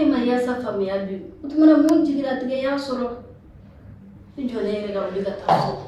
yɛrɛ ma Yasa faamuya bi o tuma na mun jigilatigɛ y'a sɔrɔ i jɔ ne yɛrɛ ka wuli ka taa so.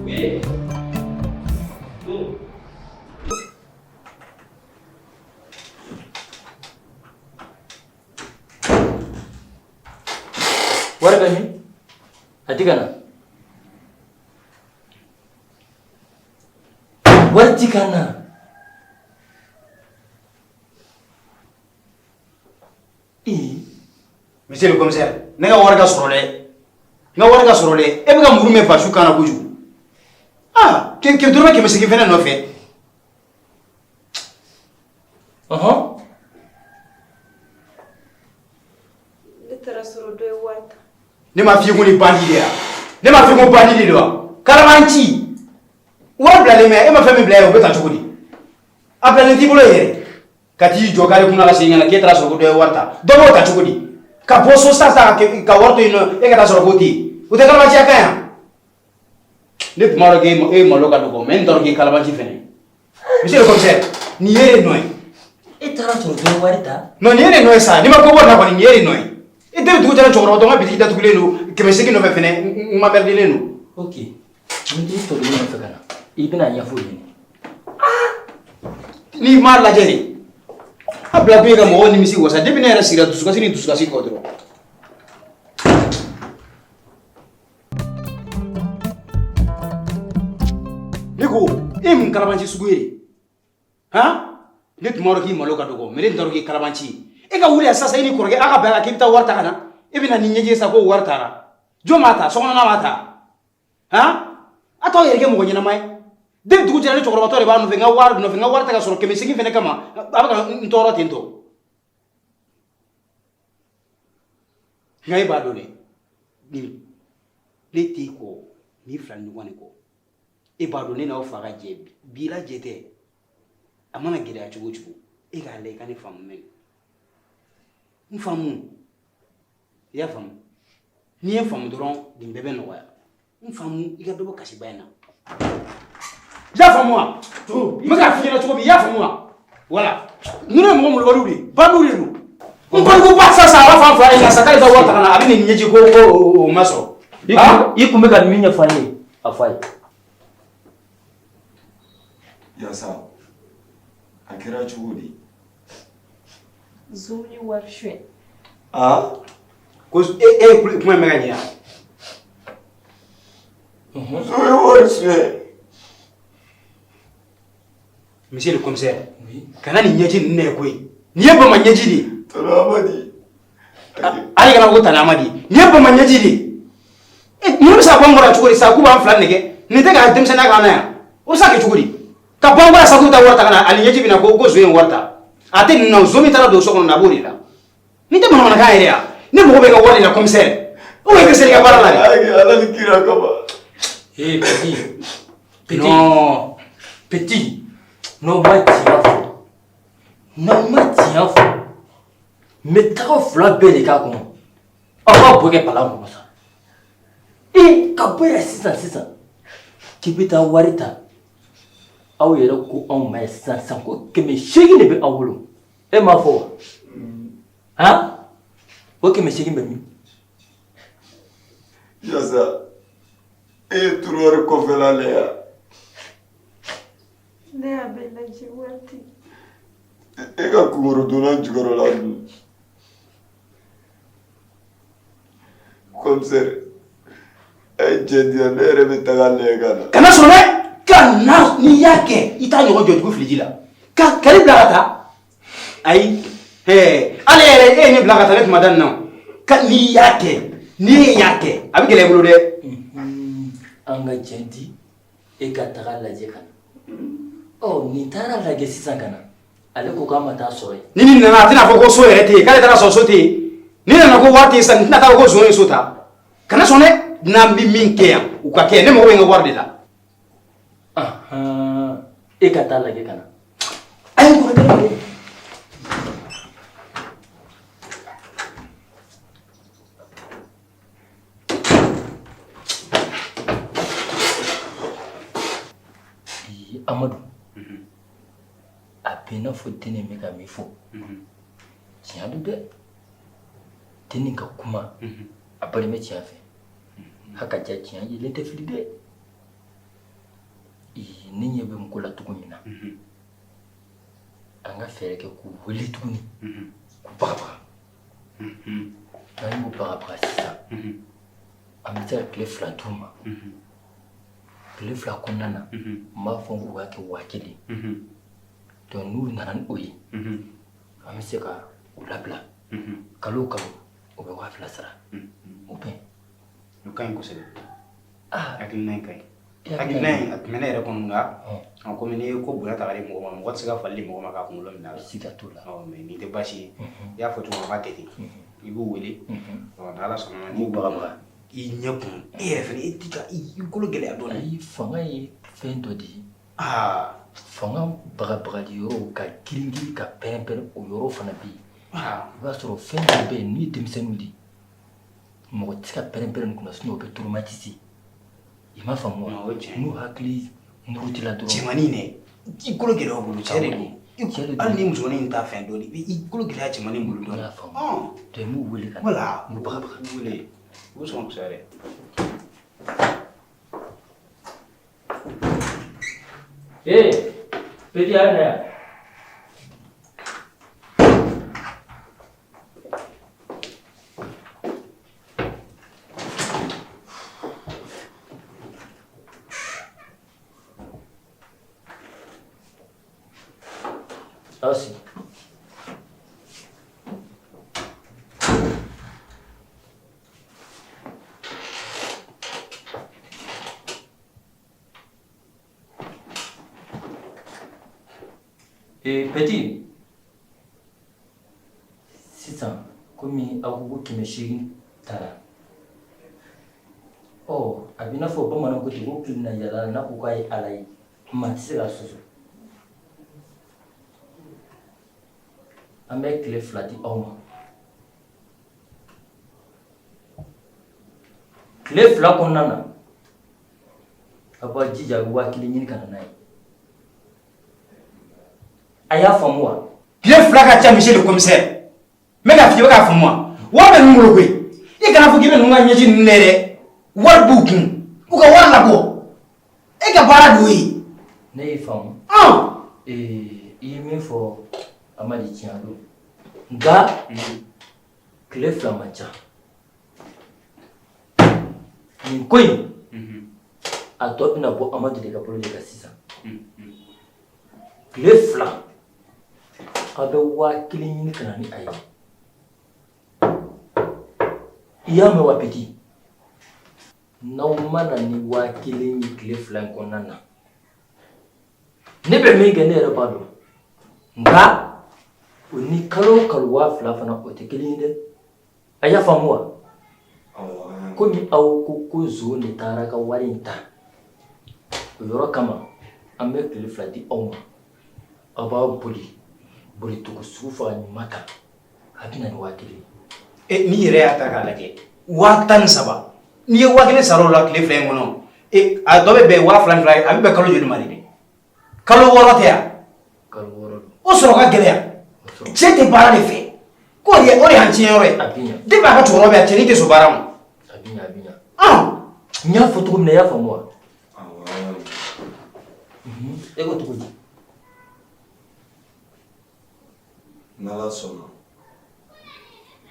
Oui. Wari bɛ min? A di ka na. Wari di ka na. Ee. Monsieur le commissaire, ne ka wari ka sɔrɔ dɛ. N ka wari ka sɔrɔ dɛ. E bɛ ka muru mɛn basu kan na kojugu. Aa, dɔrɔmɛ 800 fɛnɛ nɔfɛ. Ɔhɔn. Ne taara sɔrɔ dɔ ye wari ta. Ne m'a f'i ye ko nin bandit de ya. Ne m'a f'i ye ko bandit de don wa? Kalabanci. Wari bilalen bɛ, e ma fɛn min bila yen, o bɛ ta cogo di? A bilalen t'i bolo yɛrɛ. Ka t'i jɔ kare kunna ka segin ka na k'e taara sɔrɔ ko dɔ ye wari ta. Dɔ b'o ta cogo di? Ka bɔ so sisan sisan ka wari to yen nɔ, e ka taa sɔrɔ k'o tɛ yen. O tɛ kalabanciya kan yan. Ne tun b'a dɔn k'e malo ka dɔgɔ, mais n t'a dɔn k'e kalabanci fɛnɛ. Monsieur le commissaire, nin ye de nɔ ye. E taara sɔrɔ dɔ ye wari ta? Non, nin ye de nɔ ye sa. N'i ma ko bɔ nin na kɔni, nin ye de nɔ ye. E depuis dugu jɛra cɛkɔrɔba tɔ n ka bitigi datugulen don 800 nɔfɛ fɛnɛ, n mamɛridilen don. Ok. N t'i tɔ nɔfɛ ka na. I bɛna ɲɛfɔ o ɲɛna. N'i m'a lajɛ de, a bila kun ye ka mɔgɔw nimisi wasa. Depuis ne yɛrɛ sigira dusukasi ni dusukasi kɔ dɔrɔn. Ne ko e ye mun kalabanci sugu ye han? Ne tun b'a dɔn k'i malo ka dɔgɔ, mais ne tun t'a dɔn k'i kalabanci ye. E ka wuli yan sisan, e ni kɔrɔkɛ aw ka bɛn a kan k'i bɛ taa wari ta ka na. E bɛ na ni ɲɛji ye sa ko wari taara. Jɔn b'a ta? Sokɔnɔna b'a ta han? A t'aw yɛrɛ kɛ mɔgɔ ɲɛnama ye. Depuis dugu jɛra ne cɛkɔrɔbatɔ de b'a nɔfɛ, n ka wari nɔfɛ, n ka wari tɛ ka sɔrɔ 800 fɛnɛ kama, a bɛ ka n tɔɔrɔ ten tɔ. Nka e b'a dɔn dɛ, nin ne t'e kɔ, nin fila ni ɲɔgɔn de kɔ. E b'a dɔn ne n'aw fa ka jɛ bi la jɛ tɛ. A mana gɛlɛya cogo o cogo, e k'a lajɛ i ka ne faamu mɛn. N faamu. I y'a faamu? N'i ye n faamu dɔrɔn, nin bɛɛ bɛ nɔgɔya. N faamu, i ka dɔ bɔ kasiba in na. I y'a faamu wa? N bɛ k'a f'i ɲɛna cogo min, i y'a faamu wa? Voilà. Ninnu ye mɔgɔ molobaliw de ye, bandiw de don. N ko ba sisan, a b'a fɔ an fa ye sisan k'ale ka wari ta ka na, a bɛ nin ɲɛji ko o ma sɔrɔ. I kun bɛ ka min ɲɛfɔ ne ye, a fɔ a ye. Yasa, a kɛra cogo di? Zon ye wari suɲɛ. Aa? Ko e ye kuma in mɛn ka ɲɛ wa? Zon ye wari suɲɛ. Monsieur le commissaire, kana nin ɲɛji ninnu ye koyi. Nin ye bama ɲɛji de ye. Tana Amadi. Hali kana ko Tana Amadi. Nin ye bama ɲɛji de ye. Ninnu bɛ se ka bɔ an kɔrɔ cogo di sa k'u b'an fila nɛgɛ? Nin tɛ ka denmisɛnninya k'an na yan. O bɛ se ka kɛ cogo di? Ka bɔ an kɔrɔ sa k'u bɛ taa wari ta ka na, ani ɲɛji bɛ na ko zon ye wari ta. A tɛ ninnu na, zon min taara don so kɔnɔ, a b'o de la. Nin tɛ manamanakan yɛrɛ ya. Ne mago bɛ ka wari de la commissaire. O ye dɛsɛ i ka baara la de. Ayi, Ala ni kira kama. Ee petit. Petit. Non. Petit. N'aw ma tiɲɛ fɔ. N'aw ma tiɲɛ fɔ. N bɛ taga fila bɛɛ de k'a kɔnɔ. Aw b'a bɔ kɛ palan kɔnɔ sa. Ee ka bɔ yan sisan sisan. K'i bɛ taa wari ta. Aw yɛrɛ ko anw ma yan sisan sisan ko 800 de bɛ aw bolo. E m'a fɔ wa? Han? O 800 bɛ min? Yasa, e ye tiroir kɔfɛla lajɛ wa? Ne y'a bɛɛ lajɛ wari tɛ yen. E ka kunkɔrɔdonnan jukɔrɔla dun? Commissaire, a ye jɛn di yan, ne yɛrɛ bɛ taga lajɛ ka na. Kana sɔn dɛ! Ka na n'i y'a kɛ, i t'a ɲɔgɔn jɔ jugu fili ji la. Ka kari bila ka taa. Ayi, hɛɛ, hali e yɛrɛ e ye ne bila ka taa ne tun ma da nin na o. Ka n'i y'a kɛ, ni e y'a kɛ, a bɛ gɛlɛya i bolo dɛ. An ka jɛn di e ka taga lajɛ ka na. Ɔ, nin taara lajɛ sisan ka na, ale ko k'a ma taa sɔrɔ yen. Ni nin nana, a tɛna fɔ ko so yɛrɛ tɛ yen, k'ale taara sɔrɔ so tɛ yen. Ni nana ko wari tɛ yen sisan, nin tɛna taa ko zon ye so ta. Kana sɔn dɛ, n'an bɛ min kɛ yan, u ka kɛ, ne mago bɛ n ka wari de la. Ahan, e ka taa lajɛ ka na. A ye n kɔrɔkɛ wele. Amadu, a bɛ i n'a fɔ dennin bɛ ka min fɔ, tiɲɛ don dɛ. Dennin ka kuma, a bali bɛ tiɲɛ fɛ. Haka ja, tiɲɛ yelen tɛ fili dɛ. Ne ɲɛ bɛ n ko la cogo min na, an ka fɛɛrɛ kɛ k'u wele tuguni, k'u bagabaga. N'an y'u bagabaga sisan, an bɛ se ka tile 2 d'u ma. Tile 2 kɔnɔna na, n b'a fɔ k'u k'a kɛ 1000. Donc n'u nana ni o ye, an bɛ se ka u labila. Kalo o kalo, u bɛ 2000 sara. O bɛn. O ka ɲi kosɛbɛ. Hakilina in ka ɲi. Hakilina in, a tun bɛ ne yɛrɛ kɔnɔ, nka komi n'i ye ko bonya ta k'a di mɔgɔ ma, mɔgɔ tɛ se ka fali di mɔgɔ ma k'a kunkolo minɛ a la. Siga t'o la. Mais nin tɛ baasi ye. I y'a fɔ cogo min, an b'a kɛ ten. I b'u wele. N'Ala sɔnna ma, n'i bagabaga. I ɲɛ kun, e yɛrɛ fɛnɛ, e ti ka i kolo gɛlɛya dɔɔnin. Ayi, fanga ye fɛn dɔ de ye. Fanga bagabagali yɔrɔw ka girin girin ka pɛrɛn pɛrɛn, o yɔrɔ fana bɛ yen. I b'a sɔrɔ fɛn dɔ bɛ yen, n'u ye denmisɛnninw de ye, mɔgɔ tɛ se ka pɛrɛn pɛrɛn kunna, sinon o bɛ traumatiser. I m'a faamu wa? N'u hakili murutila dɔrɔn. Cɛmannin dɛ, i kolo gɛlɛya o bolo, cɛ de don. Hali ni musomannin in t'a fɛn dɔɔnin, i bɛ i kolo gɛlɛya cɛmannin bolo dɔɔnin. N y'a faamu. Donc n b'u wele ka na. Voilà. N b'u bagabaga. U wele. U bɛ sɔn kosɛbɛ dɛ. Ee, petit, a ye na yan. Aw sigi. Ee, petit, sisan komi aw ko ko 800 taara, ɔ, a bɛ i n'a fɔ bamananw ko ten ko tilenna yala n'a ko k'a ye Ala ye, maa tɛ se k'a sɔsɔ. An bɛ tile 2 di aw ma. Tile 2 kɔnɔna na, aw b'a jija, a bɛ 1000 ɲini ka na n'a ye. A y'a faamu wa? Tile 2 ka ca, monsieur le commissaire. N bɛ k'a f'i ye, i bɛ k'a faamu wa? Wari bɛ ninnu bolo koyi. I kana fɔ k'i bɛ ninnu ka ɲɛji ninnu lajɛ dɛ. Wari b'u kun. U ka wari labɔ. E ka baara de y'o ye. Ne y'i faamu. I ye min fɔ, Amadi, tiɲɛ don. Nka tile 2 man ca. Nin ko in, a tɔ bɛna bɔ Amadu de ka bolo de kan sisan. Tile 2, aw bɛ 1000 ɲini ka na ni a ye. I y'a mɛn wa, petit? N'aw ma na ni 1000 ye tile 2 in kɔnɔna na, ne bɛ min kɛ, ne yɛrɛ b'a dɔn. Nka o ni kalo o kalo 2000 fana, o tɛ kelen ye dɛ. A y'a faamu wa? Komi aw ko ko zon de taara ka wari in ta, o yɔrɔ kama an bɛ tile 2 di aw ma. Aw b'a boli bolicogo sugu faga ɲuman kan, a bɛ na ni 1000 ye. N'i yɛrɛ y'a ta k'a lajɛ, 13,000, n'i ye 1000 sara o la tile 2 in kɔnɔ, a dɔ bɛ bɛn 2000 ni 2 ye, a bɛ bɛn kalo joli ma de dɛ? Kalo 6 tɛ yan? Kalo 6 don. O sɔrɔ ka gɛlɛya. Cɛ tɛ baara de fɛ. Ko o de y'an tiɲɛ yɔrɔ ye. A bɛ ɲɛ. Depuis a ka cɛkɔrɔba bɛ yan, cɛnin tɛ sɔn baara ma. A bɛ ɲɛ, a bɛ ɲɛ. N y'a fɔ cogo min na, i y'a faamu wa? E ko cogo di? N'Ala sɔnna.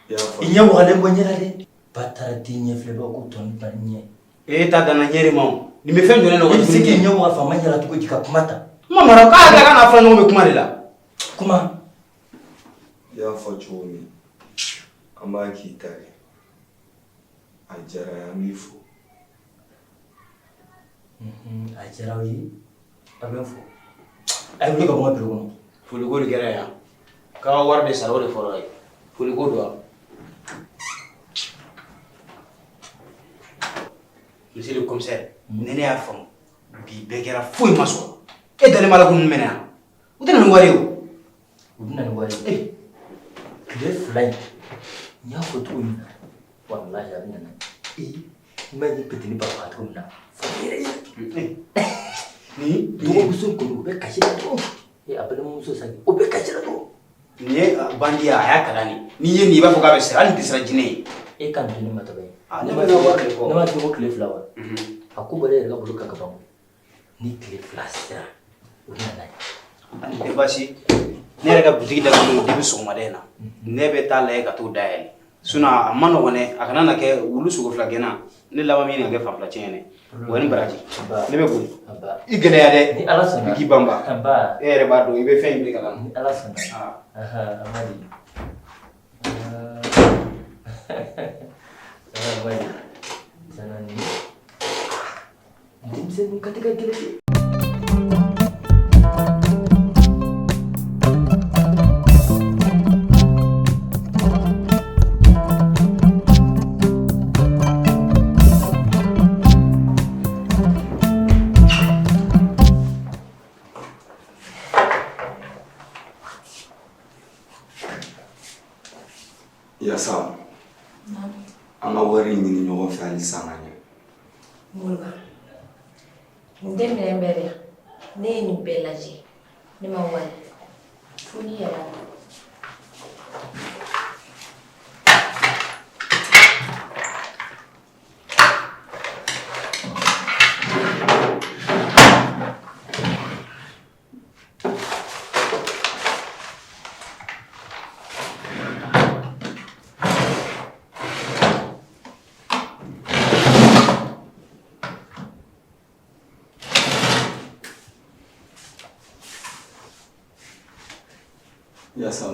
I y'a faamu. I ɲɛ wagalen bɔ ɲɛ la dɛ. Ba taara den ɲɛ filɛ, ko tɔn ba ɲɛ. E ta danna ɲɛ de ma o. Nin bɛ fɛn jumɛn de la? E bɛ se k'i ɲɛ waga faama ɲɛ la cogo di ka kuma ta? Kuma mara k'a yɛrɛ ka n'a fɔ ɲɔgɔn bɛ kuma de la. Kuma. I y'a fɔ cogo min, an b'a k'i ta ye. A diyara n ye, an b'i fo. A diyara aw ye, a bɛ n fo. A ye wuli ka bɔ n ka biro kɔnɔ. Foliko de kɛra yan. K'a ka wari de sara o de fɔra ye. Foliko don wa? Monsieur le commissaire, ni ne y'a faamu bi bɛɛ kɛra foyi ma sɔrɔ. E dalen b'a la ko ninnu mɛnna yan. U tɛ na ni wari ye o. U bɛ na ni wari ye. Tile 2 in, n y'a fɔ cogo min na, walahi a bɛ na n'a ye. I m'a ye petini ba faga cogo min na, fo ne yɛrɛ ye. Ni dɔgɔmuso kɔni o bɛ kasi la dɔrɔn. A balimamuso Saki o bɛ kasi la dɔrɔn. Nin ye bandi ye, a y'a kalan de. N'i ye nin ye i b'a fɔ k'a bɛ siran, hali nin tɛ siran jinɛ ye. E ka nin to ne ma tɔgɔ ye. Ne bɛ ka wari de fɔ. Ne m'a f'i ye ko tile 2 wa? A ko bɔra e yɛrɛ ka bolo kan ka ban. Ni tile 2 sera, o bɛ na n'a ye. Nin tɛ baasi. Ne yɛrɛ ka butigi datugulen don depuis sɔgɔmada in na. Ne bɛ taa lajɛ ka t'o dayɛlɛ. Sinon a ma nɔgɔn dɛ, a kana na kɛ wulu sogo fila gɛnna. Ne laban min na kɛ fan fila tiɲɛ ye dɛ. Wa ni baraji. Ne bɛ boli. I gɛlɛya dɛ. Ni Ala sɔnna. I k'i banba. Aba. E yɛrɛ b'a dɔn i bɛ fɛn in bɛɛ kalama. Ni Ala sɔnna. Amadi. Amadi. Tiɲɛna nin denmisɛnninw ka tɛ ka gɛlɛn dɛ. Yasa, an ka wari ɲini ɲɔgɔn fɛ hali san ka ɲɛ. Moriba, nin tɛ minɛn bɛɛ de yan. Ne ye nin bɛɛ lajɛ, ne ma wari. Fo n'i yɛrɛ y'a dɔn. Yasa,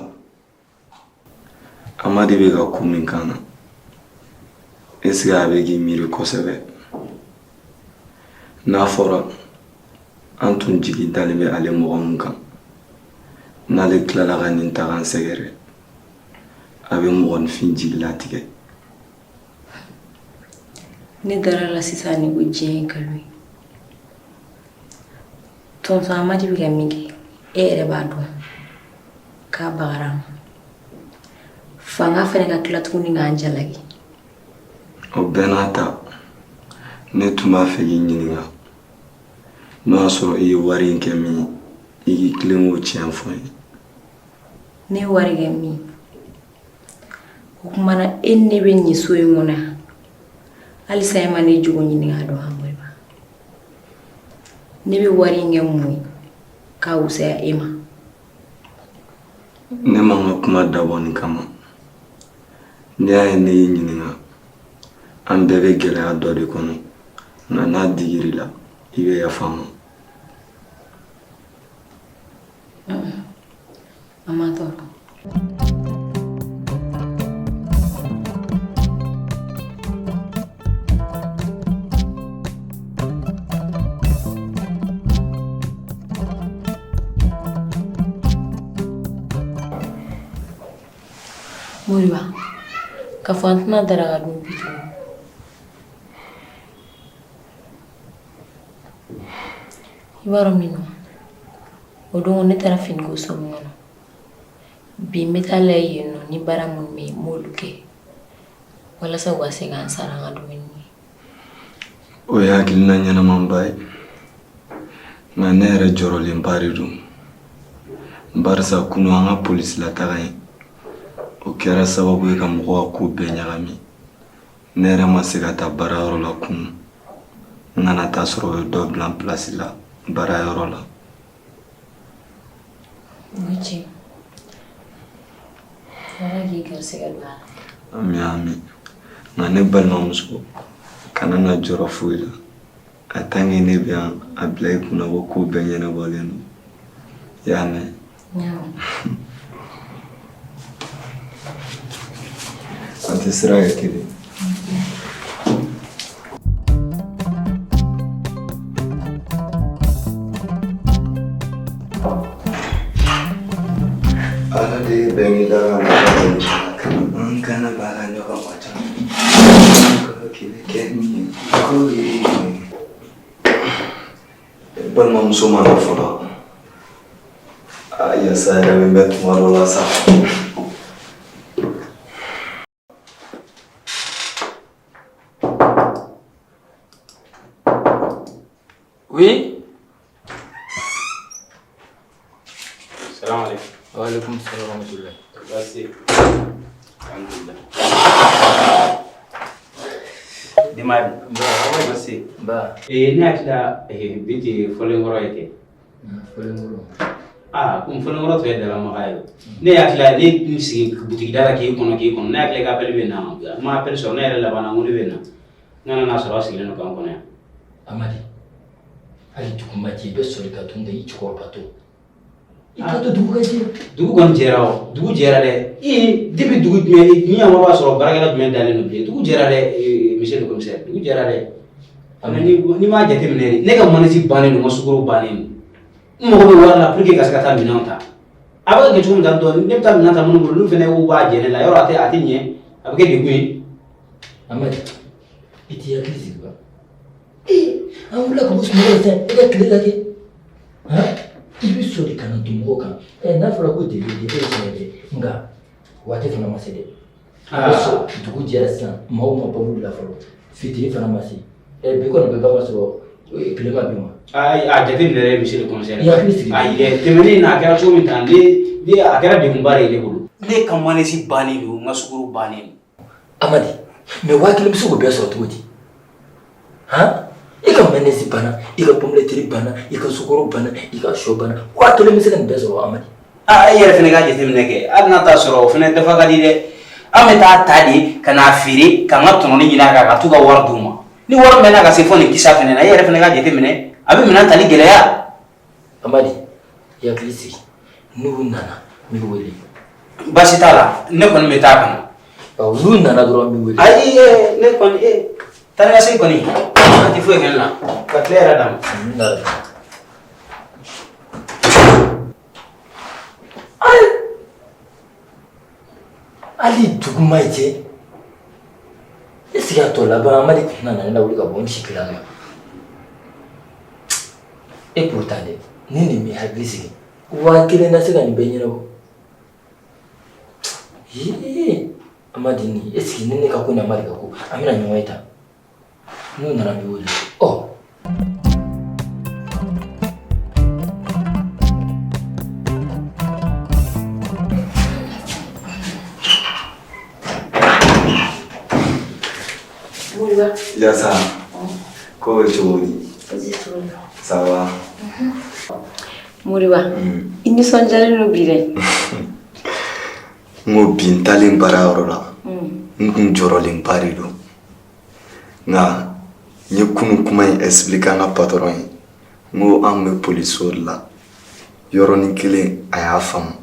Amadi bɛ ka ko min kan na, est-ce que a bɛ k'i miiri kosɛbɛ? N'a fɔra an tun jigi dalen bɛ ale mɔgɔ min kan, n'ale tilala ka nin ta k'an sɛgɛrɛ, a bɛ mɔgɔninfin jigi latigɛ. Ne dara la sisan ni ko diɲɛ ye nkalon ye. Tonton Amadi bɛ ka min kɛ, e yɛrɛ b'a dɔn k'a bagara an ma. Fanga fana ka tila tuguni k'an jalaki. O bɛɛ n'a ta, ne tun b'a fɛ k'i ɲininka n'o y'a sɔrɔ i ye wari in kɛ min ye, i k'i tilen k'o tiɲɛ fɔ n ye. Ne ye wari kɛ min ye, o tuma na e ni ne bɛ nin so in kɔnɔ yan, halisa e ma ne jogo ɲini k'a dɔn Moriba. Ne bɛ wari in kɛ mun ye k'a wusaya e ma? Ne ma n ka kuma dabɔ nin kama. N'i y'a ye ne y'i ɲininka, an bɛɛ bɛ gɛlɛya dɔ de kɔnɔ, nka n'a digir'i la, i bɛ yafa n ma. An ma tɔɔrɔ. Moriba, k'a fɔ an tɛna daraka dun bi tugun. I b'a dɔn min don, o don ne taara finiko so min kɔnɔ, bi n bɛ taa lajɛ yen nɔ ni baara minnu bɛ yen n b'olu kɛ walasa u ka se k'an sara an ka dumuni ye. O ye hakilina ɲɛnamaba ye, nka ne yɛrɛ jɔrɔlenba de don, barisa kunun an ka polisilataga in, o kɛra sababu ye ka mɔgɔw ka ko bɛɛ ɲagami. Ne yɛrɛ ma se ka taa baarayɔrɔ la kunun, n kana taa sɔrɔ u ye dɔ bila n pilasi la baarayɔrɔ la. O ye tiɲɛ. Ala k'i garisɛgɛ don a la. Ami ami. Nka ne balimamuso, kana na jɔrɔ foyi la. A tant que ne bɛ yan, a bila i kunna ko ko bɛɛ ɲɛnabɔlen don. I y'a mɛn? N y'a mɛn. An tɛ sira kɛ kelen ye. An kana baga ɲɔgɔn ma ca kɛ min ko ye balimamuso ma na fɔlɔ a yasa yɛrɛ min bɛ tuma dɔ la sa. Oui. Salam alaikum. Wa alaikum salam wa rahmatullah. Baasi. Alhamdulillah. Denbaya dun? Baasi. Ba. Ne hakili la bi tɛ fɔlenkɔrɔ ye kɛ. Fɔlenkɔrɔ. Aa komi fɔlenkɔrɔ tun ye dalamaga ye. Ne hakili la ne tun sigi butigi da la k'e kɔnɔ k'e kɔnɔ ne hakili la k'appel bɛ na n ma appel sɔrɔ ne yɛrɛ labanna n ko ne bɛ na n nana sɔrɔ aw sigilen don k'an kɔnɔ yan. Amadi, hali dugu ma jɛ i bɛ sɔrɔ ka tun da i cɛkɔrɔba to. I k'a to dugu ka jɛ. Dugu kɔni jɛra o dugu jɛra dɛ ee depuis dugu jumɛn ni yan b'a sɔrɔ baarakɛla jumɛn dalen don bilen dugu jɛra dɛ monsieur le commissaire dugu jɛra dɛ. N'i m'a jateminɛ ne ka mayonnaise bannen don n ka sukaro bannen don n mago bɛ wari la pour que ka se ka taa minɛnw ta a bɛ ka kɛ cogo min tan tɔ ne bɛ taa minɛn ta minnu bolo olu fana k'u b'a jɛ ne la yɔrɔ a tɛ ɲɛ a bɛ kɛ degun ye. Amadi, i t'i hakili sigi ba. Ee an wulila ka bɔ sunɔgɔ la sisan e ka tile lajɛ han i bɛ sɔli ka na don mɔgɔw kan ɛ n'a fɔra ko deli de e ye tiɲɛ dɛ nka waati fana ma se dɛ. A bɛ sɔrɔ dugu jɛra sisan maaw ma bɔ la fɔlɔ fitiri fana ma se ɛ bi kɔni bɛ ban ka sɔrɔ tile ma bin wa. Ayi a jateminɛ dɛ monsieur le commissaire. I hakili sigi. Ayi dɛ tɛmɛnen na a kɛra cogo min tan ne a kɛra degunba de ye ne bolo. Ne ka mayonnaise bannen don n ka sukaro bannen don. Amadi, mais 5000 bɛ se k'o bɛɛ sɔrɔ cogo di? Han? I ka mayonnaise banna, i ka pomme de terre banna, i ka sukaro banna, i ka sɔ banna. 5000 bɛ se ka nin bɛɛ sɔrɔ Amadi? Aa e yɛrɛ fana k'a jateminɛ kɛ hali n'a t'a sɔrɔ o fana dafa ka di dɛ. An bɛ taa ta de ka n'a feere ka n ka tɔnɔni ɲini a kan ka t'u ka wari d'u ma. Ni wari mɛnna ka se fo nin kisa fana na e yɛrɛ fana k'a jateminɛ a bɛ minɛn tali gɛlɛya. Amadi, i hakili sigi. N'u nana n b'i wele. Baasi t'a la ne kɔni bɛ taa ka na. Ɔ n'u nana dɔrɔn n b'i wele. Ayi ne kɔni taa ni ka segin kɔni a tɛ foyi kɛ ne la ka tile yɛrɛ d'a ma. Hali dugu ma jɛ est-ce que a tɔ laban Amadi tun tɛna na ne lawuli ka bɔ n si la. Et pourtant dɛ ni nin m'i hakili sigi 5000 na se ka nin bɛɛ ɲɛnabɔ. Yee Amadi nin est ce que ni ne ka ko ni Amadi ka ko an bɛna ɲɔgɔn ye tan n'u nana n b'i wele ɔ. Moriba. Yasa, ko bɛ cogo di? Ça va? Moriba, i nisɔndiyalen don bi dɛ. N ko bi n taalen baarayɔrɔ la, n kun jɔrɔlenba de don. Nka n ye kunun kuma in expliquer an ka patron ye. N ko an bɛ polisiso de la. Yɔrɔnin kelen a y'a faamu.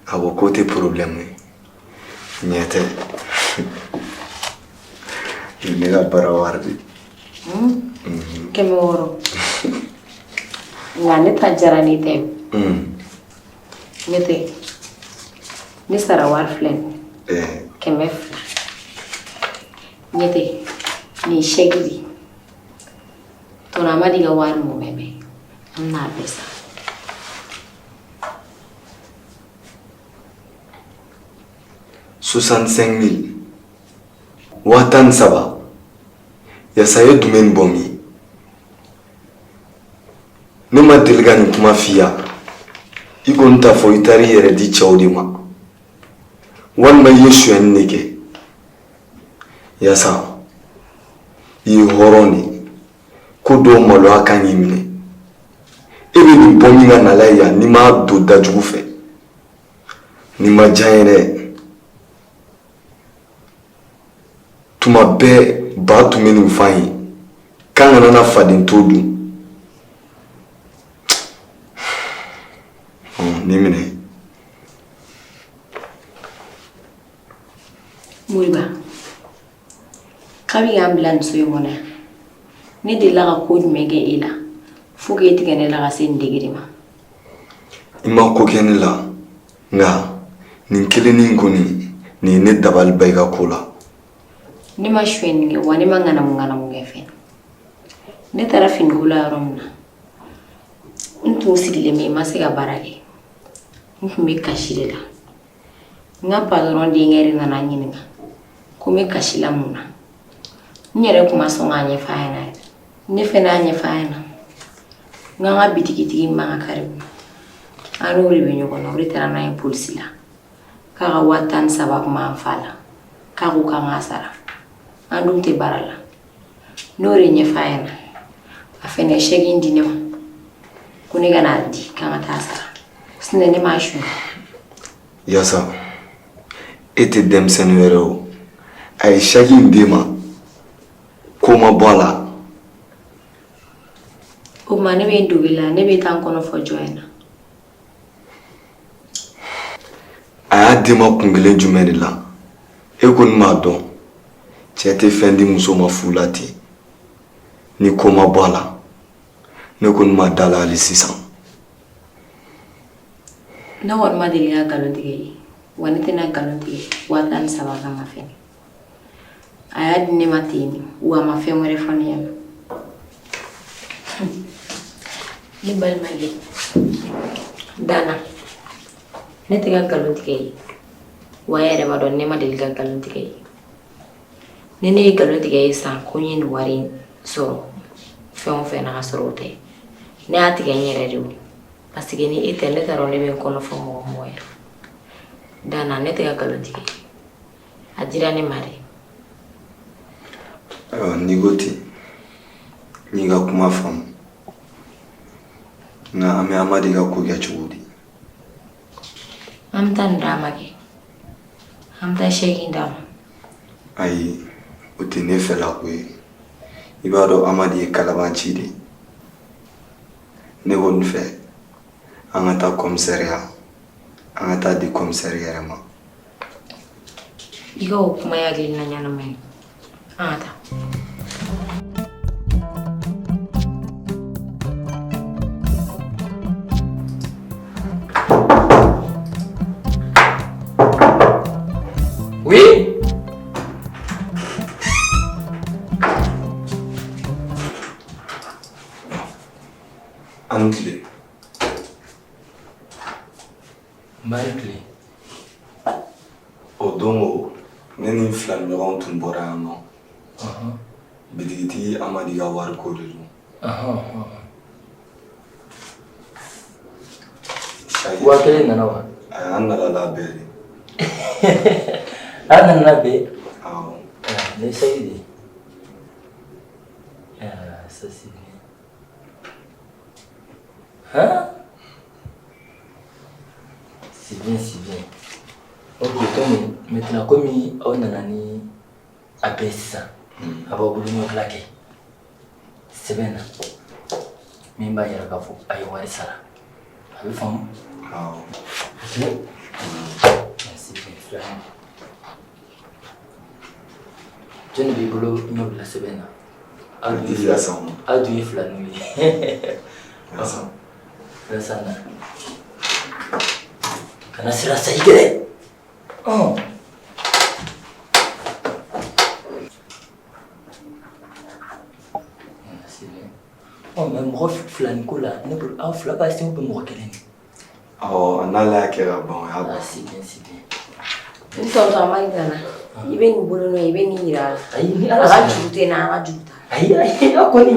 A ko k'o tɛ problème ye. Ɲɛ tɛ. Ne ka baara wari de. 600. Nka ne ta diyara ne tɛ. Ne tɛ. Ne sara wari filɛ nin ye. 200. Ɲɛ tɛ. Nin ye chèque de ye. Tɔnɔ Amadi ka wari mumɛ bɛɛ. An bɛna a bɛɛ sara. 65 000. 13 000. Yasa e dun bɛ nin bɔ min? Ne ma deli ka nin kuma f'i ye. I kɔni t'a fɔ i taara i yɛrɛ di cɛw de ma. Walima i ye sonyɛni de kɛ. Yasa, i ye hɔrɔn de ye. Ko dɔw maloya kan k'i minɛ. E bɛ nin bɔ min ka na la yan n'i m'a don dajugu fɛ. Nin ma diya n ye dɛ. Tuma bɛɛ ba tun bɛ nin f'an ye k'an kana na faden to dun. Nin minɛ. Moriba, kabi k'an bila nin so in kɔnɔ yan ne delila ka ko jumɛn kɛ e la fo k'e tigɛ ne la ka se nin degré ma? I ma ko kɛ ne la nka Nin kelennin kɔni, nin ye ne dabali ban i ka ko la. Ne ma sonyɛni kɛ wa ne ma ŋanamu ŋanamu kɛ fɛn. Ne taara finiko la yɔrɔ min na, n tun sigilen bɛ n ma se ka baara kɛ. N tun bɛ kasi de la. N ka patɔrɔn denkɛ de nana n ɲininka ko n bɛ kasi la mun na. N yɛrɛ tun ma sɔn k'a ɲɛfɔ a ɲɛna yɛrɛ. Ne fɛnɛ y'a ɲɛfɔ a ɲɛna. N k'an ka bitigitigi min b'an ka kare kɔnɔ, an n'o de bɛ ɲɔgɔn na, o de taara n'an ye polisi la. K'a ka 13 000 tun b'an fa la, k'a ko k'an k'a sara. An dun tɛ baara la. N'o de ɲɛfɔ a ɲɛna, a fɛnɛ ye sɛki in di ne ma ko ne ka n'a di k'an ka taa sara. Sinɔn ne m'a suɲɛ. Yasa, e tɛ denmisɛnnin wɛrɛ o. A ye sɛki in d'e ma, ko ma bɔ a la. O tuma ne bɛ n dogo i la, ne bɛ taa n kɔnɔ fɔ jɔn ɲɛna? A y'a d'i ma kun kelen jumɛn de la? E kɔni b'a dɔn, cɛ tɛ fɛn di muso ma fu la ten ni ko ma bɔ a la. Ne kɔni ma da la hali sisan. Ne kɔni ma deli ka nkalon tigɛ i ye, wa ne tɛna nkalon tigɛ 13 000 kama fɛnɛ. A y'a di ne ma ten, wa a ma fɛn wɛrɛ fɔ ne ɲɛna. Ne balimakɛ Dana, ne tɛ ka nkalon tigɛ i ye, wa e yɛrɛ b'a dɔn ne ma deli ka nkalon tigɛ i ye. Ni ne ye nkalon tigɛ i ye sisan ko n ye nin wari in sɔrɔ fɛn o fɛn na ka sɔrɔ o tɛ, ne y'a tigɛ n yɛrɛ de o, parce que ni e tɛ, ne t'a dɔn ne bɛ n kɔnɔ fɔ mɔgɔ o mɔgɔ ye. Dana, ne tɛ ka nkalon tigɛ, a dira ne ma de. Ayiwa, n'i ko ten, n y'i ka kuma faamu. Nka an bɛ Amadi ka ko kɛ cogo di? An bɛ taa nin d'a ma kɛ, an bɛ taa sɛki in d'a ma. Ayi, o tɛ ne fɛla ko ye. I b'a dɔn Amadi ye kalabanci de ye. Ne kɔni fɛ, an ka taa commissariat, an ka taa di commissaire yɛrɛ ma. I ka o kuma ye hakilina ɲɛnama ye. An ka taa. Oui. An ni tile. Nba ni tile. O don o, ne ni n filaniɲɔgɔnw tun bɔra yan nɔ. Bitigitigi Amadi ka wariko de don. 1000 nana wa? Ayi, an nana n'a bɛɛ de. An nana n'a bɛɛ? Awɔ. Ne sɛki de. Ah, ça c'est bien. Hein? C'est bien, c'est bien. Ok, donc maintenant, comme aw nana ni a bɛɛ sisan, a b'aw bolo ɲɔgɔn kɛ sɛbɛn na min b'a yira k'a fɔ a ye wari sara. A bɛ faamu? Awɔ. Ok. Merci bien, frère. Jɔn de b'i bolo ɲɔ bila sɛbɛn na? Aw dun ye Yasa ma. Aw dun ye filaninw ye. Yasa. Yasa na. Kana siran sa i gɛrɛ. Ɔn. Ɔ mais mɔgɔ fila nin ko la, ne bolo aw fila b'a se ou bien mɔgɔ kelen de? Awɔ, n'ale y'a kɛ ka ban, o y'a ban. Ah, c'est bien, c'est bien. N tonton Amadi nana. I bɛ nin bolo nɔ, i bɛ nin yira a la. Ayi, ni A Ala ka sɔnna. juru tɛ n na, an ka juru t'a la. Ayi, ayi, aw kɔni.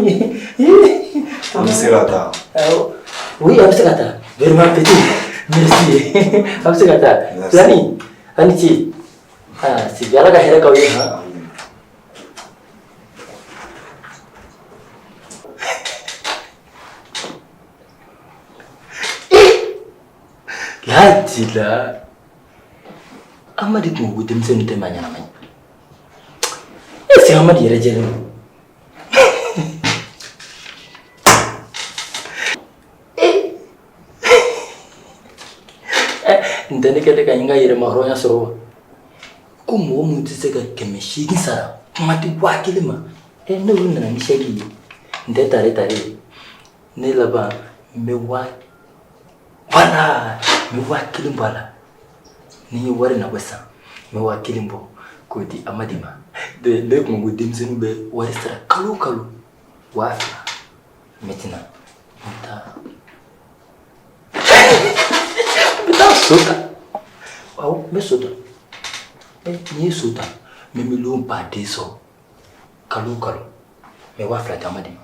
An bɛ se ka taa. Awɔ. Oui, a bɛ se ka taa. Vraiment petit. Merci. A bɛ se ka taa. Merci. Filani, a ni ce. Ah, c'est bien. Ala ka hɛrɛ k'aw ye han. Laatila. Amadi tun ko ko denmisɛnnin tɛ maa ɲɛnama ye. Est ce que Amadi yɛrɛ jɛlen don? N tɛ ne kɛlen ka n ka yɛrɛmahɔrɔnya sɔrɔ wa? Ko mɔgɔ min tɛ se ka 800 sara, kuma tɛ 1000 ma. Ɛ n'olu nana ni sɛki ye, n tɛ tare tare ye. Ne laban n bɛ waa, voilà, n bɛ 1000 bɔ a la. Ni n ye wari nabɔ sisan, n bɛ 1000 bɔ k'o di Amadi ma. Ne tun ko denmisɛnninw bɛ wari sara kalo o kalo 2000. Maintenant, n bɛ taa so ta. Awɔ, n bɛ so ta. N'i ye so ta, n bɛ miliyɔn baden sɔrɔ kalo o kalo. N bɛ 2000 di Amadi ma.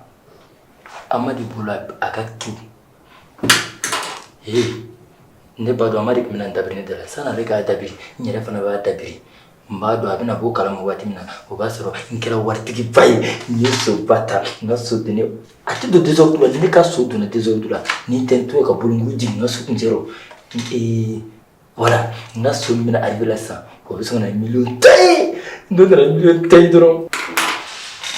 Amadi bolo a ka kin. Ee, ne b'a dɔn Amadi tun bɛna n dabiri ne da la. Sani ale k'a dabiri, n yɛrɛ fana b'a dabiri. N b'a dɔn a bɛna bɔ kalama waati min na, o b'a sɔrɔ n kɛra waritigiba ye. N ye soba ta, n ka so don ne a tɛ don désordre la. Ni ne ka so donna désordre la, ni n tɛ n to ka bolonkuru jigin n ka so kuncɛrɔ. Ee, voilà, n ka so min bɛna arriver la sisan, o bɛ sɔn ka na miliyɔn 10 ye. N'o nana miliyɔn 10 ye dɔrɔn,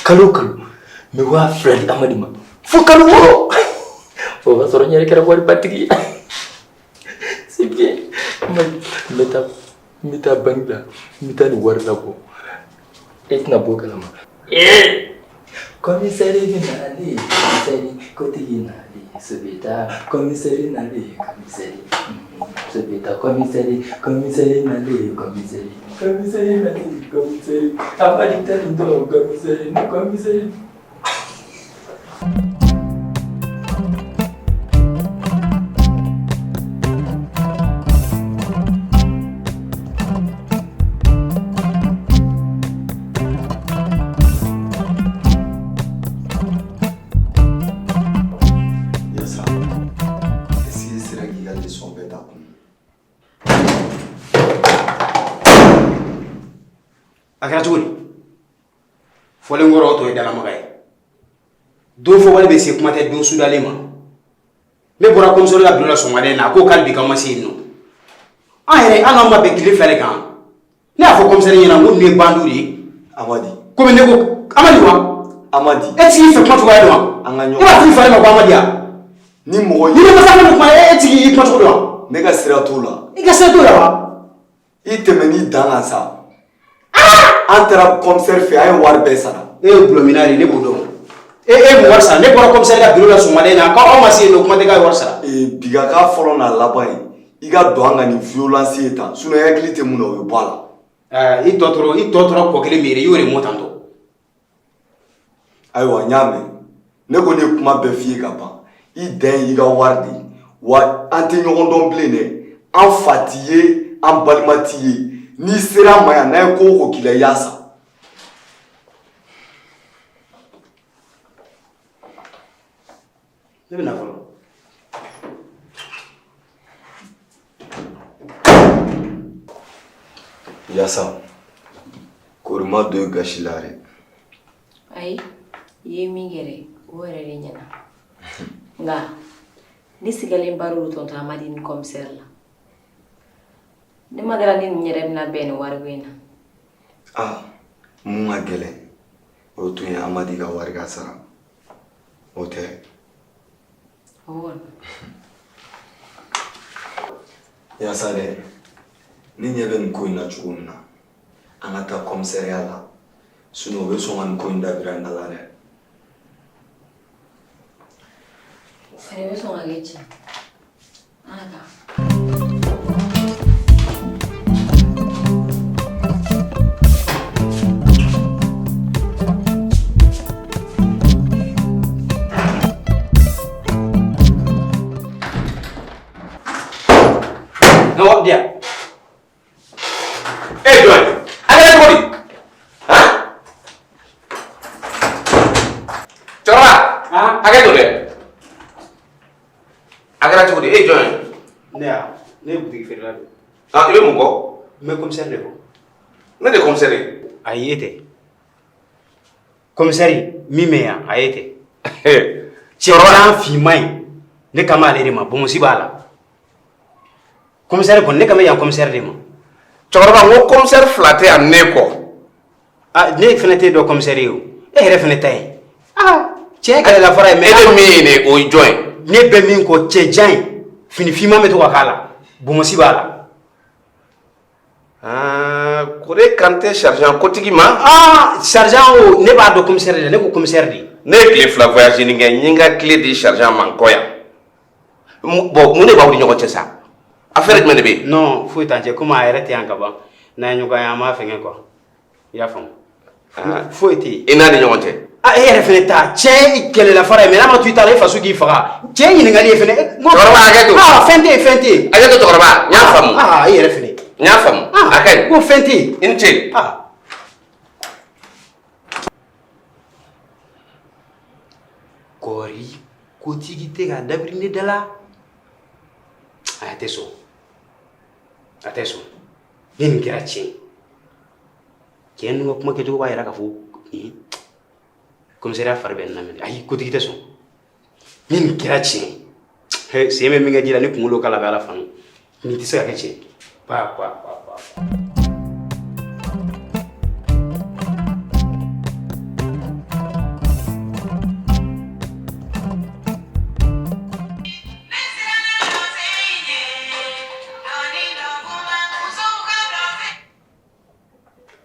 kalo o kalo n bɛ 2000 di Amadi ma fo kalo 6. O b'a sɔrɔ n yɛrɛ kɛra waribatigi ye. C'est bien. N bɛ taa banque la, n bɛ taa nin wari labɔ. E tɛna bɔ o kalama. Ee! Commissaire bɛ nalen, commissaire kotigi nalen, Sobita, commissaire nalen, commissaire. Sobita, commissaire, commissaire nalen, commissaire. Commissaire nalen, commissaire. Amadi tɛ nin dɔn, commissaire, ni commissaire. Yasa, est-ce que i sera k'i ka leçon bɛɛ ta kun? A kɛra cogo di? Fɔlen kɔrɔ o tɔ ye dalamaga ye. Don fɔbali bɛ se kuma tɛ don sudalen ma. Ne bɔra commissaire ka bureau la sɔgɔmada in na, a ko k'ale bi k'aw ma se yen nɔ. An yɛrɛ an n'aw ma bɛn tile 2 de kan. Ne y'a fɔ commissaire ɲɛna ko ninnu ye bandiw de ye. Amadi. Komi ne ko Amadi wa? Amadi. E ti k'i fɛ kuma cogoya dɔn wa? An ka ɲɔgɔn. E b'a f'i fa de ma ko Amadi ya? Ni mɔgɔ. Ni ne masa ko kuma e ti k'i kuma cogo dɔn wa? Ne ka sira t'o la. I ka sira t'o la wa? I tɛmɛn'i dan kan sa. An taara commissaire fɛ, an ye wari bɛɛ sara. E ye gulɔminna de ye, ne b'o dɔn. E e mun wari sara? Ne bɔra commissaire ka bureau la sɔgɔmada in na, k'aw ma se yen nɔ, kuma tɛ k'a ye wari sara. Ee, bi ka k'a fɔlɔ n'a laban ye, i ka don an ka nin violence ye tan, sinon i hakili tɛ mun na, o bɛ bɔ a la. Ɛɛ, i tɔ tora kɔ kelen min ye, i y'o de mɔ tantɔ. Ayiwa, n y'a mɛn. Ne kɔni ye kuma bɛɛ f'i ye ka ban. I dan ye i ka wari de ye. Wa an tɛ ɲɔgɔn dɔn bilen dɛ. An fa t'i ye, an balima t'i ye. N'i sera an ma yan, n'an ye ko o ko k'i la, i y'a san. Ne bɛ na fɔlɔ. Yasa, kori ma don i gasi la dɛ. Ayi, i ye min kɛ dɛ, o yɛrɛ de ɲɛna. Nka ne sigalen baro don tonton Amadi ni commissaire la. Ne ma dala ni nin yɛrɛ bɛna bɛn nin wariko in na. Ah, mun ka gɛlɛn, o tun ye Amadi ka wari ka sara. O tɛ. O kɔni. Yasa dɛ, ne ɲɛ bɛ nin ko in na cogo min na, an ka taa commissariat la, sinon u bɛ sɔn ka nin ko in dabira an da la dɛ. O fɛnɛ bɛ sɔn ka kɛ tiɲɛ. An ka taa. Na wari di yan. E ye jɔn ye? A kɛra cogo di? Han? Cɛkɔrɔba, hakɛ to dɛ. A kɛra cogo di? E ye jɔn ye? Ne ya, ne ye butigi feerela de ye. Ah, i bɛ mun kɔ? N bɛ commissaire de kɔ. Ne de ye commissaire ye. Ayi, e tɛ. Commissaire min bɛ yan, a e tɛ. Cɛkɔrɔba finman in, ne kan b'ale de ma, bonbosi b'a la. Commissaire kɔni, ne kan bɛ yan commissaire de ma. Cɛkɔrɔba, n ko commissaire fila tɛ yan ne kɔ. Ah, ne fana t'e dɔn commissaire ye o. E yɛrɛ fana ta ye. Ah, cɛ ye kɛlɛla fara ye mais. E bɛ min ye nin o ye jɔn ye? Ne bɛ min kɔ, cɛ jan in, fini finman bɛ to ka k'a la, bonbosi b'a la. Ah, Kore kan tɛ sergent kotigi ma. Ah, sergent o, ne b'a dɔn commissaire de la, ne ko commissaire de. Ne ye tile 2 voyage nin kɛ, n ye n ka clé di sergent ma n kɔ yan. Bon, mun de b'aw ni ɲɔgɔn cɛ sa? Affaire jumɛn de bɛ yen? Non, foyi t'an cɛ, komi a yɛrɛ tɛ yan ka ban. N'an ye ɲɔgɔn ye, an b'a fɛngɛ quoi. I y'a faamu? Foyi tɛ yen. I n'a ni ɲɔgɔn cɛ. Ah, e yɛrɛ fɛnɛ ta cɛ kɛlɛla fara ye, mais n'a ma to i ta la, e faso k'i faga. Cɛ ɲininkali ye fɛnɛ. Cɛkɔrɔba, hakɛ to. Ah, fɛn tɛ yen, fɛn tɛ yen. Hakɛ to cɛkɔrɔba, n y'a faamu. Ah, e yɛrɛ fɛnɛ. N y'a faamu. A ka ɲi. Ko fɛn tɛ yen. I ni ce. Ah. Kɔri kotigi tɛ ka dabiri ne da la. A tɛ sɔn, a tɛ sɔn. Ni nin kɛra tiɲɛ ye, cɛ ninnu ka kuma kɛcogo b'a yira k'a fɔ nin commissariat fari bɛ nin na minɛ. Ayi, kotigi tɛ sɔn. Ni nin kɛra tiɲɛ ye, sen bɛ min kɛ ji la, ni kunkolo k'a la, a bɛ Ala fanu. Nin tɛ se ka kɛ tiɲɛ ye. Pa pa pa pa.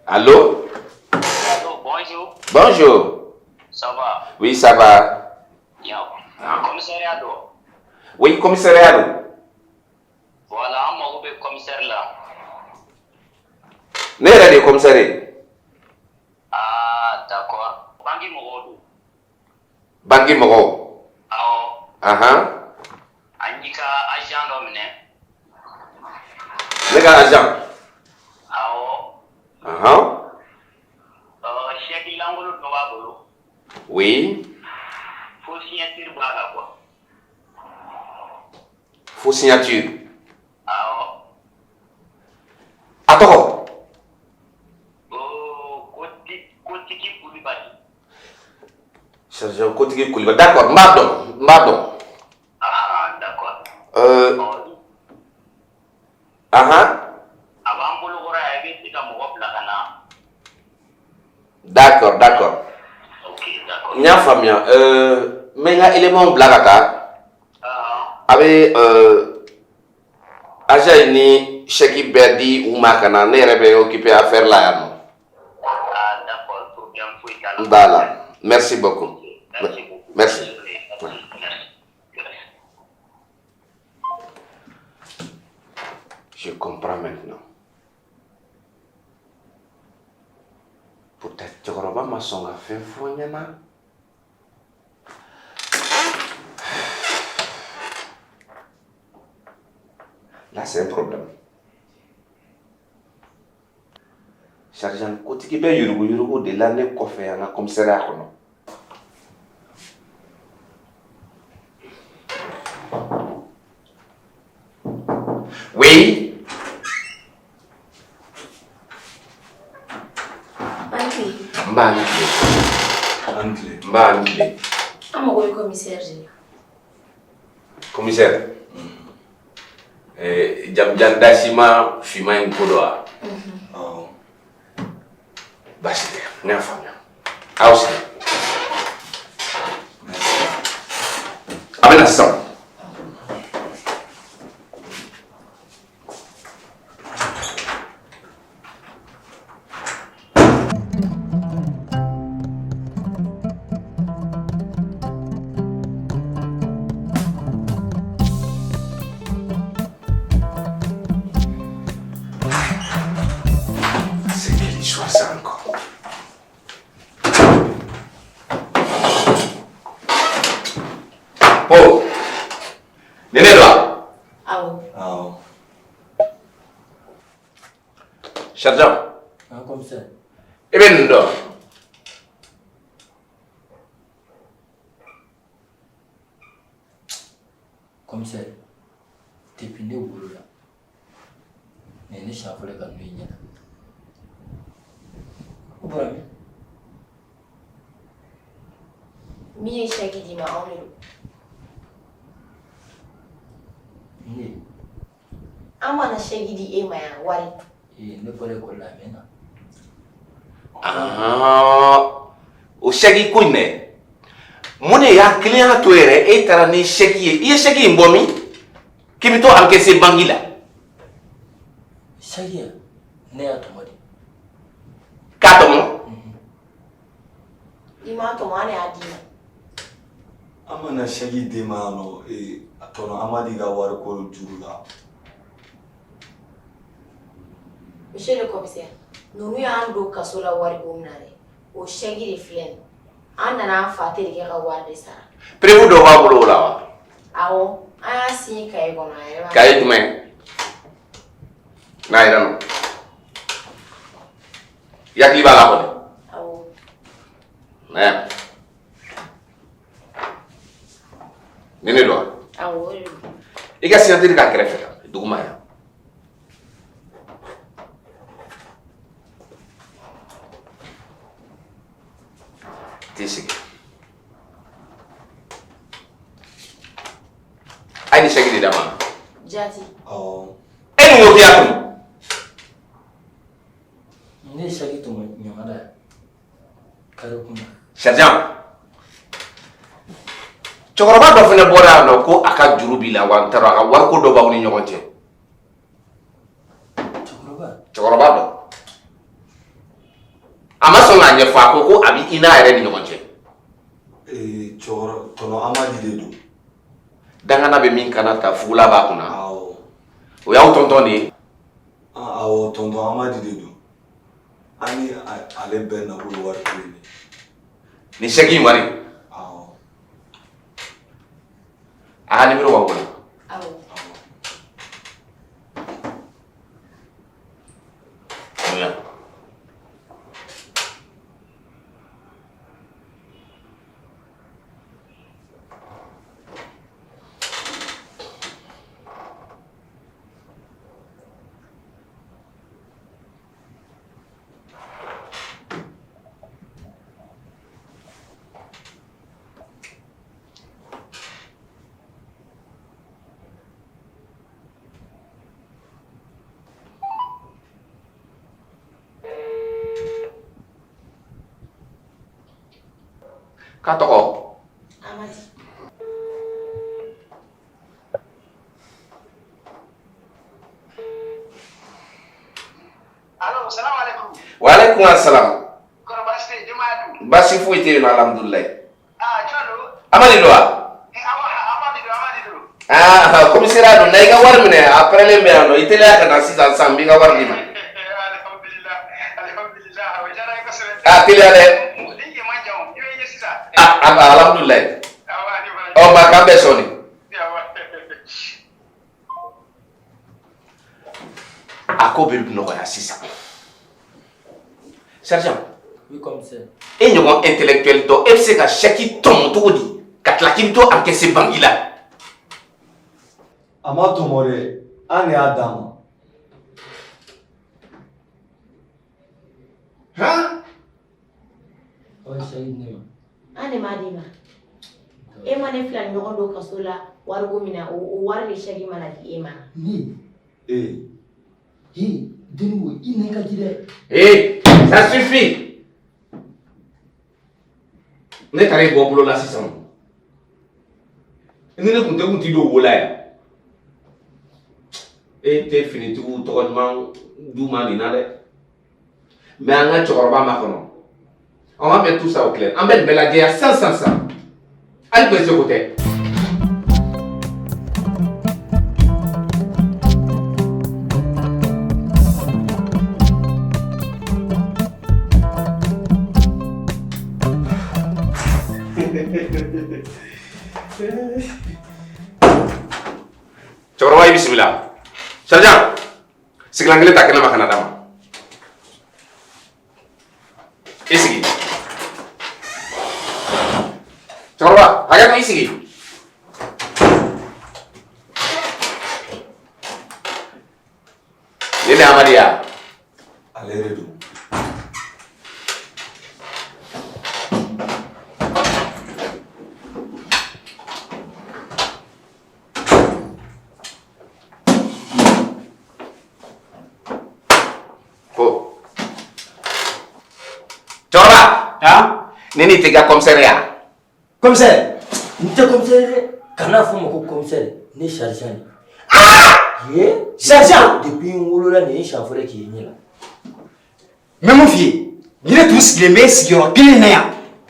Allô? Allô, bonjour. Bonjour. Ça va? Oui, ça va. Bien. Commissariat don. Oui, commissariat don. Voilà, an mago bɛ commissaire la. Ne yɛrɛ de ye commissaire ye. Ah, d'accord. Banque mɔgɔw don. Banque mɔgɔw. Awɔ. Ahan. An y'i ka agent dɔ minɛ. Ne ka agent. Awɔ. Ahan. Chèque lankolon dɔ b'a bolo. Oui. Faux signature b'a la quoi. Faux signature. Awɔ. A tɔgɔ? Kotigi Kulibali. Sergent Kotigi Kulibali. D'accord, n b'a dɔn, n b'a dɔn. Ah, d'accord. Ahan. A b'an bolo kɔrɔ yan, i bɛ se ka mɔgɔ bila ka na. D'accord, d'accord. Ok, d'accord. N y'a faamuya. N bɛ n ka élément bila ka taa. A bɛ agent in ni chèque bɛɛ di u ma ka na, ne yɛrɛ bɛ occuper affaire la yan nɔ. Ah, d'accord, problème foyi t'a la. Voilà. Merci beaucoup. Merci beaucoup. Merci. Je comprends maintenant. Peut-être cɛkɔrɔba ma sɔn ka fɛn fɔ n ɲɛna. Là, c'est un problème. Sergent Kotigi bɛ yuruguyurugu de la ne kɔfɛ an ka commissariat kɔnɔ. Oui. N b'a ni tile. An tile. N b'a ni tile. An mago bɛ commissaire de la. Commissaire. Jamujan dasima finman in ko dɔ wa? Awɔ. Baasi tɛ, ne y'a faamuya. Aw sigi. A bɛ na sisan. C'est quelle histoire ça encore? Oh! Nin ne don wa? Awɔ. Awɔ. Sergent, Ah, commissaire. i bɛ nin dɔn? Commissaire, depuis ne wolola, nin ye ne siɲɛ fɔlɔ ye ka ninnu ye ɲɛ na. O bɔra min? Min ye chèque d'i ma, anw de don. Ne? An mana chèque di e ma yan wari. Ee, ne bɔra ekɔli la a mɛnna. Ah, o chèque ko in dɛ, mun de y'a kelen to yɛrɛ e taara ni chèque ye? I ye chèque in bɔ min k'i bɛ t'o encaisser banque la? Chèque ya, ne y'a tɔmɔ de. K'a tɔmɔ? I m'a tɔmɔ, an de y'a d'i ma. An mana chèque d'e ma yan nɔ, a tɔnɔ Amadi ka wari ko juru la. Monsieur le commissaire, ninnu y'an don kaso la wari ko min na dɛ, o chèque de filɛ nin ye. An nana an fa terikɛ ka wari de sara. Preuve dɔ b'a bolo o la wa? Awɔ, an y'a signé cahier kɔnɔ a yɛrɛ b'a. Cahier jumɛn? N'a yɛrɛ nɔ. I hakili b'a la kɔni? Awɔ. Na yan. Nin de don wa? Awɔ, o de don. I ka signature k'a kɛrɛfɛ tan duguma yan. T'i sigi. A ye nin chèque de d'a ma. Jaati. Awɔ. E ni ko k'i y'a tɔmɔ. Ne ye chèque tɔmɔ ɲamada yan kare kunna. Sergent, cɛkɔrɔba dɔ fana bɔra yan nɔ ko a ka juru b'i la wa n t'a dɔn a ka wariko dɔ b'aw ni ɲɔgɔn cɛ. Cɛkɔrɔba? Cɛkɔrɔba dɔ. A ma sɔn k'a ɲɛfɔ, a ko ko a bɛ i n'a yɛrɛ ni ɲɔgɔn cɛ. Ee, cɛkɔrɔba tɔnɔ Amadi de don. Dangana bɛ min kana ta fugula b'a kunna. Awɔ. O y'aw tɔntɔn de ye. Awɔ, tɔntɔn Amadi de don. An ni ale bɛɛ nako ye wari ko in de. Nin chèque in wari. Awɔ. A ka numéro b'aw bolo. Awɔ. Bonya. K'a tɔgɔ? Amadi. Allo, salam alaikum. Wa alaikum assalam. Kɔrɔ baasi tɛ yen, denbaya dun? Baasi foyi tɛ yen nɔ, alhamdulilayi. Ah, jɔn don? Amadi don wa? Awɔ, Amadi don, Amadi don. Ah, commissariat don, na i ka wari minɛ, a pɛrɛlen bɛ yan nɔ, i teliya ka na sisan sisan, n b'i ka wari d'i ma. Alhamdulillah, alhamdulillah, o diyara n ye kosɛbɛ. Ah, teliya dɛ. Ni yen man jan o, i bɛ n ye sisan. Ah, alhamdulilayi. Awɔ, ani baraji. Ɔ, maa k'an bɛn sɔɔni. Awɔ. A ko bɛ nɔgɔya sisan. Sergent. Oui, commissaire. E ɲɔgɔn intellectuel dɔ, e bɛ se ka chèque tɔmɔ cogo di ka tila k'i bɛ t'o encaisser banque la? A ma tɔmɔ dɛ, an de y'a d'a ma. Han? Aw ye chèque di ne ma. An de m'a d'i ma. E ma ne fila ni ɲɔgɔn don kaso la wariko min na, o wari de chèque mana di e ma. Ne? Ee. He, Deniwo, i nɛn ka di dɛ. Eh, ça suffit. Ne taara i bɔ bolo la sisan. Ni ne kun tɛ, kun t'i don wo la yan. E tɛ finitigiw tɔgɔ ɲuman d'u ma nin na dɛ. Mais an ka cɛkɔrɔba ma kɔnɔ. On va mettre tout ça au clair. An bɛ nin bɛɛ lajɛya sisan sisan sisan. Hali presse ko tɛ. Cɛkɔrɔba, i bisimila. Sergent, sigilan kelen ta kɛnɛ ma ka na d'a ma. I sigi. Cɛkɔrɔba, hakɛ to, i sigi. Nin de ye Amadi ye wa? Ale de don. Ko. Cɛkɔrɔba. Han? Ni nin tɛ ka commissaire ye wa? Commissaire. N tɛ commissaire ye dɛ. Kana fɔ n ma ko commissaire, ne ye sergent de ye. Ah! Ye? Sergent! Depuis n wolola nin ye n siɲɛ fɔlɔ ye k'i ye ɲɛ la. N bɛ mun f'i ye? Ni ne tun sigilen bɛ sigiyɔrɔ kelen in na yan,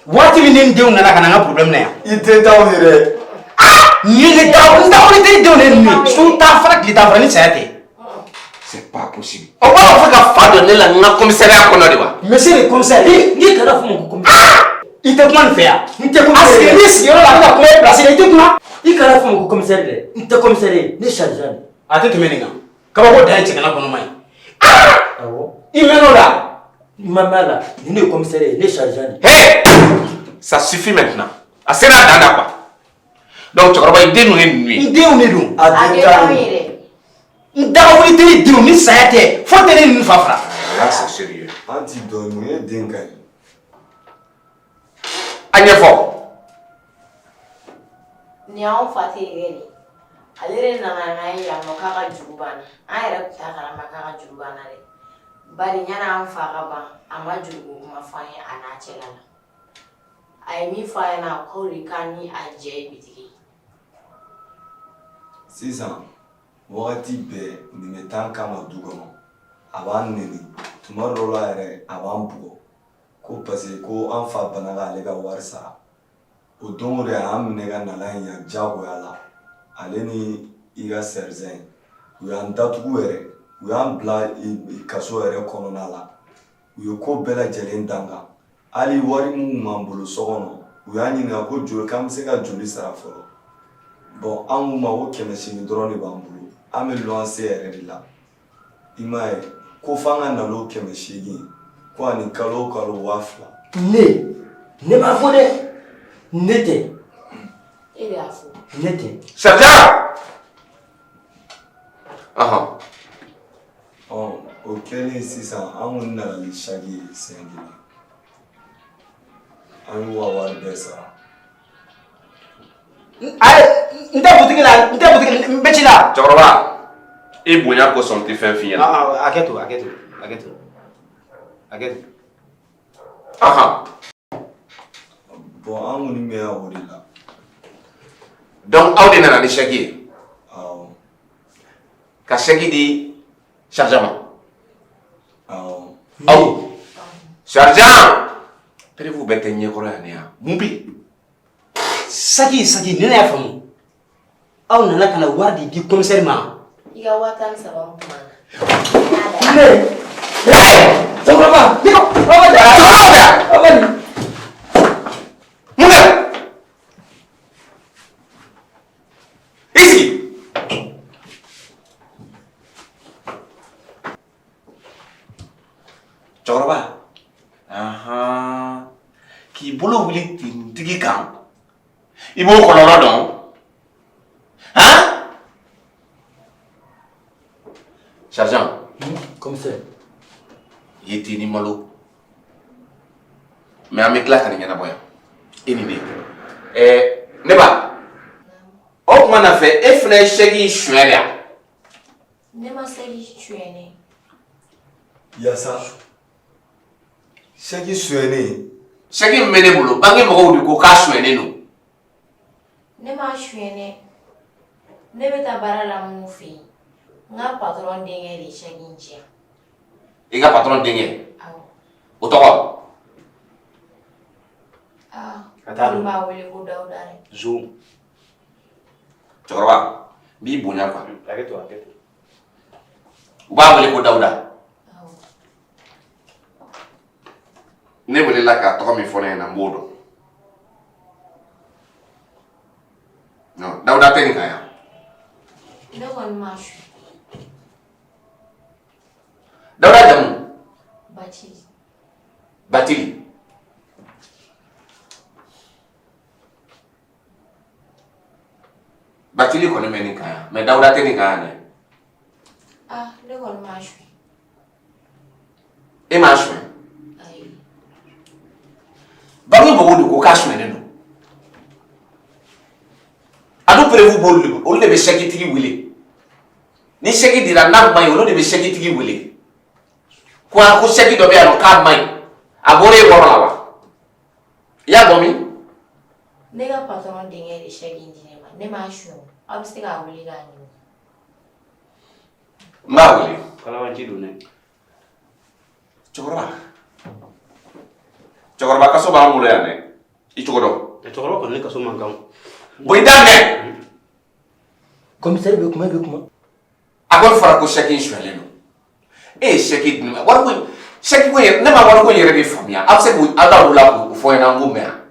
waati min ne ni denw nana ka na n ka problème na yan. I tɛ taa ye dɛ. Ah! Nin ye ne da, n da, ne tɛ denw de ye ninnu ye. Su t'a fara, tile t'a fara, ni saya tɛ. C'est pas possible. Aw b'a fɛ ka fa don ne la n ka commissariat kɔnɔ de wa? Monsieur le commissaire. N'i kana fɔ ma ko commissaire. I tɛ kuma nin fɛ yan. N tɛ commissaire. A sigilen b'i sigiyɔrɔ la, a bɛ ka kuma e place la, i tɛ kuma. I kana fɔ ma ko commissaire dɛ. N tɛ commissaire ye, ne sergent de. A tɛ tɛmɛ nin kan. Kabako dan ye cɛgana kɔnɔma ye. Awɔ. I mɛnn'o la. N ma mɛn a la. Nin de ye commissaire ye, ne sergent de. Hey! Ça suffit maintenant. A sera a dan na quoi. Donc cɛkɔrɔba, i den ninnu ye ninnu ye. N denw de don. A den t'anw ye dɛ. N dagawuli tɛ ne denw ni saya tɛ, foyi tɛ ne ninnu fa fara. Là c'est sérieux. An t'i dɔn, mun ye den ka ye? A ɲɛfɔ. Nin y'anw fa terikɛ de ye. Ale de nana n'an ye yan nɔ k'a ka juru b'an na. An yɛrɛ tun t'a kalama k'a ka juru b'an na dɛ. Bari yanni an fa ka ban, a ma juruko kuma fɔ an ye a n'a cɛla la. A ye min fɔ a ɲɛna, a k'o de k'an ni a jɛ ye bitigi ye. Sisan wagati bɛɛ nin bɛ taa an kama du kɔnɔ, a b'an neni, tuma dɔw la yɛrɛ a b'an bugɔ ko parce que ko an fa banna k'ale ka wari sara. O don o de a y'an minɛ ka na n'a ye yan diyagoya la, ale ni i ka sergent, u y'an datugu yɛrɛ, u y'an bila kaso yɛrɛ kɔnɔna la. U ye ko bɛɛ lajɛlen dan kan, hali wari min tun b'an bolo so kɔnɔ, u y'an ɲininka ko joli k'an bɛ se ka joli sara fɔlɔ. Bon, an k'u ma ko 800 dɔrɔn de b'an bolo, an bɛ luwanse yɛrɛ de la. I m'a ye, ko f'an ka na n'o 800 ye, ko ani kalo o kalo 2000. Ne m'a fɔ dɛ. Ne tɛ. E de y'a fɔ. Ne tɛ. Sergent! Ɔhɔn. Ɔ, o kɛlen sisan, an kɔni nana ni saki ye siɲɛ kelen. An y'u ka wari bɛɛ sara. Ayi, n tɛ butigi la, n tɛ butigi la, n bɛ ci la. Cɛkɔrɔba, i bonya kosɔn n tɛ fɛn f'i ɲɛna. Hakɛ to, hakɛ to, hakɛ to, hakɛ to. Ɔhɔn. Bon, an kɔni bɛ yan o de la. Donc aw de nana ni chèque ye? Awɔ. Ka chèque di sergent ma? Awɔ. Aw. Sergent! Preuve bɛɛ tɛ ɲɛkɔrɔ yan ne ya. Mun bɛ yen? Saki, saki, ne y'a faamu. Aw nana ka na wari de di commissaire ma. I ka 13 000 min tun b'an na. Ne. Cɛkɔrɔba. Ne ko. Cɛkɔrɔba bɛ yan. Mun kɛra? I sigi. Cɛkɔrɔba, ahan, k'i bolo wuli tentigi kan, i b'o kɔlɔlɔ dɔn? Han? Sergent. Commissaire. I ye ten ni malo. Mais an bɛ tila ka nin ɲɛnabɔ yan. E ni ne. Ɛɛ, ne ba. O tuma na fɛ, e fana ye chèque in suɲɛ de wa? Ne ma saki suɲɛ ne. Yasa, sɛki sonyɛnen? Chèque min bɛ ne bolo, banque mɔgɔw de ko k'a suɲɛnen don. Ne m'a suɲɛ ne. Ne bɛ taa baara la mun fɛ yen, n ka patron denkɛ de ye sɛki in di yan. I ka patron denkɛ? Awɔ. O tɔgɔ? Aa, Ka taa olu don. b'a wele ko Dawuda dɛ. Zon. Cɛkɔrɔba, n b'i bonya quoi. Hakɛ to, hakɛ to. U b'a wele ko Dawuda. Awɔ. Ne welela k'a tɔgɔ min fɔ ne ɲɛna, n b'o dɔn. Non, Dawuda tɛ nin kan yan. Ne kɔni m'a suɲɛ. Dawuda jamu? Bacili. Batili. Batili kɔni bɛ nin kan yan, mais Dawuda tɛ nin kan yan dɛ. Ah, ne kɔni m'a suɲɛ. E m'a suɲɛ? Ayi. Banque mɔgɔw de ko k'a suɲɛnen don. A dun preuve b'olu de bolo, olu de bɛ chèque tigi wele. Ni chèque dira n'a ma ɲi, olu de bɛ chèque tigi wele. Ko a ko chèque dɔ bɛ yan nɔ k'a ma ɲi. A bɔra e kɔrɔ la wa? I y'a bɔ min? Ne ka patron denkɛ de chèque in di ne ma. Ne m'a suɲɛ o. Aw bɛ se k'a wele k'a ɲininka. N b'a wele. Kalabanci don dɛ. Cɛkɔrɔba. Cɛkɔrɔba, kaso b'an bolo yan dɛ. I cogo dɔn. Cɛkɔrɔba kɔni, ne kaso man kan. Bon, i daminɛ. Commissaire bɛ kuma, e bɛ kuma. A kɔni fɔra ko chèque in sonyalen don. E ye chèque di ne ma, wariko in, chèque ko in, ne ma wariko in yɛrɛ de faamuya. Aw bɛ se k'o aw da olu la k'o fɔ n ɲɛna, n k'o mɛn yan.